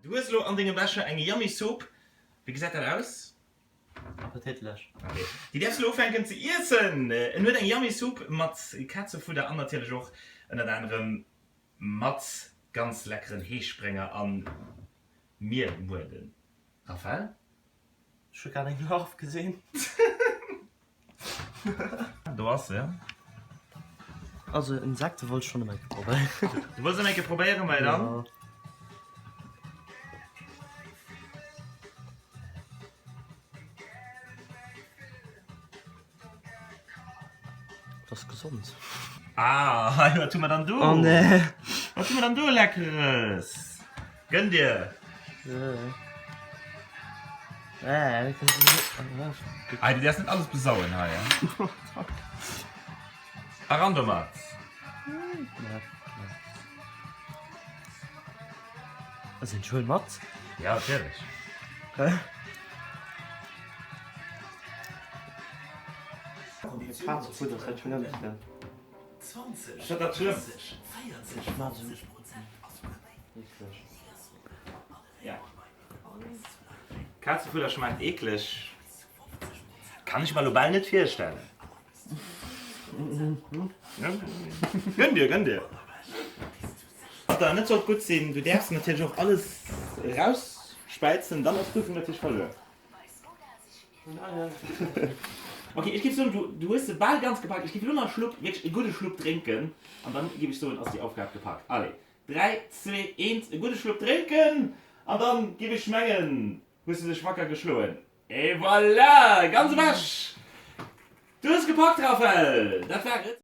Du hues elo an dengem Becher eng yummy Soup. Wéi gesäit dat aus? Appetitlech. Ok, déi däerfs elo ufänken ze iessen. En huet eng yummy Soup mat Kazefudder an natierlech och ënnert anerem mat ganz leckeren Heesprénger an Miermueden. Raphaël? Ech hu grad eng Larv gesinn. Do ass se. Also Insekte wollt ech schon ëmmer eng Kéier probéieren. Du wolls ëmmer eng Kéier probéieren, mei dann. Jo. Dat ass gesond. Ah, hei, wat hu mer dann do? Oh nee. Wat hu mer dann do Leckeres? Gönn dir! Hei, du däerfs net alles besauen hei, hein? Eran domat! Also ech huelen mat. Ja, natierlech. Ass dat dat schlëmm? Kazefudder schmaacht eekleg. Kann ech mer lo bal net virstellen. Gönn dir, gönn dir. Wat awer net sollt gutt sinn, du däerfs natierlech och alles erausspäizen, dann ass d'Prüfung natierlech verluer. Ok, ech géif soen, du, du hues se bal ganz gepackt. Ech géif elo nach e Schlupp, wierklech e gudde Schlupp drénken an dann géif ech soen, ass déi Aufgab gepackt. Allez, 3, 2, 1, e gudde Schlupp drénken an dann géif ech mengen, hues du dech wacker geschloen. Et voilà, ganz ewech! Du hues gepackt, Raphaël, dat war et.